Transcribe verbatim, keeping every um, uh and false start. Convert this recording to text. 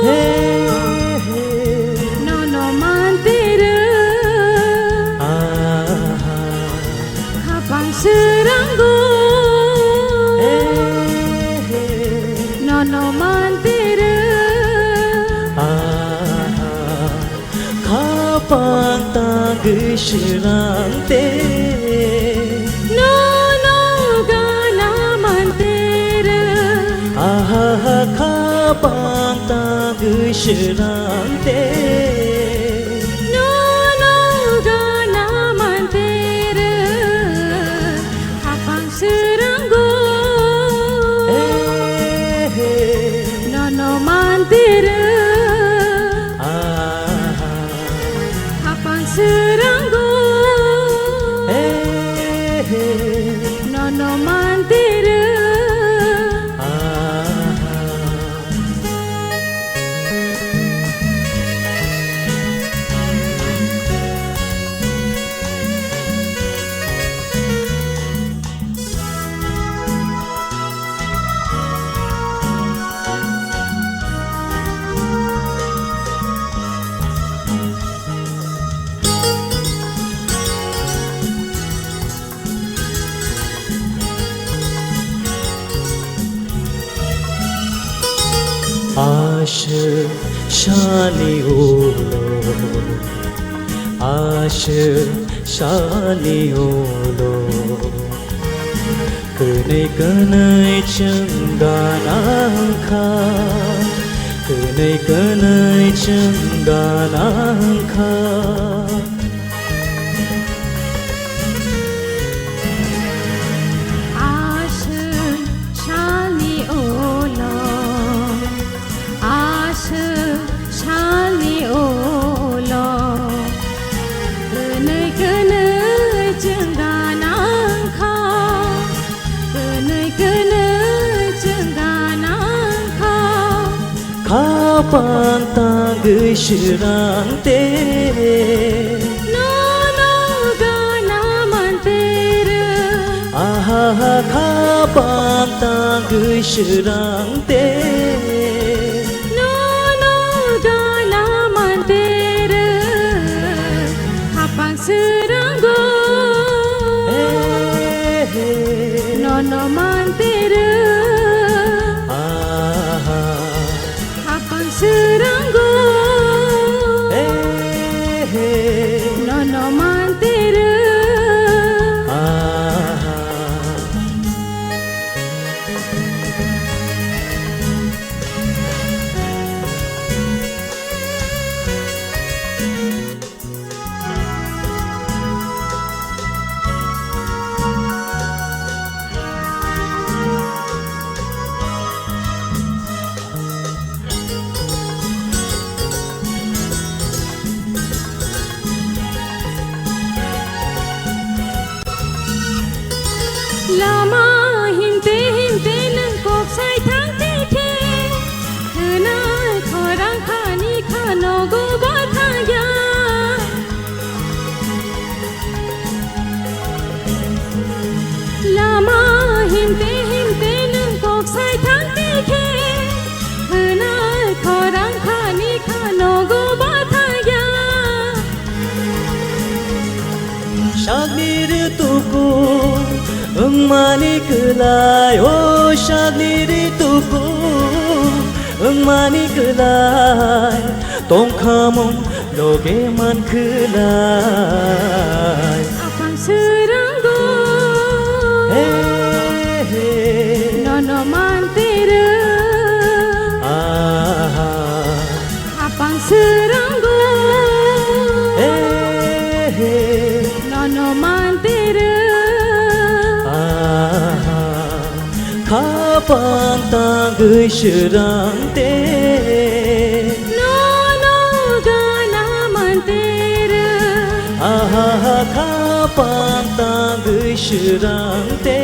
He, he. Nono mantere. Aha. Khapang srango. He, he. Nono mantere. Aha. Khapang tangwi srangte. Nono gana mantere. Aha, khapang tangwi srangte. Nono gana mantere. Khapang srango. He, he. Nono mantere. Aha. Khapang srango. He, he. Nono mantere. Aha. Aswk sani ulo, aswk sani ulo, kwnwi kwnwi chwng gana wngkha, kwnwi kwnwi chwng gana wngkha. Aswk salni ulo, aswk salni ulo, kwnwi kwnwi chwng gana wngkha, kwnwi kwnwi chwng gana wngkha. Khapang tangwi srangte. Nono gana mantere. Aha, khapang tangwi srangte. Nono gana mantere. Khapang srango. He, he. Nono mantere. Aha. Khapang srango. He, he. Nono mantere. Aha. Lama himte himte nwng kok sai thang tikhe, khwnai khorang khani kha nogo ba thangya. Lama himte himte nwng kok sai thang tikhe, khwnai khorang khani kha nogo ba thangya. Sakni rituku wngmani kwlai, o sakni rituku wngmani kwlai, tongkhamung loge man khwlai. Aphang srango. He, he. Nono mantere. Aha. Aphang srango. He, he. Nono mantere. Aha. Khapang tangwi srangte. Nono gana mantere. Aha, khapang tangwi srangte.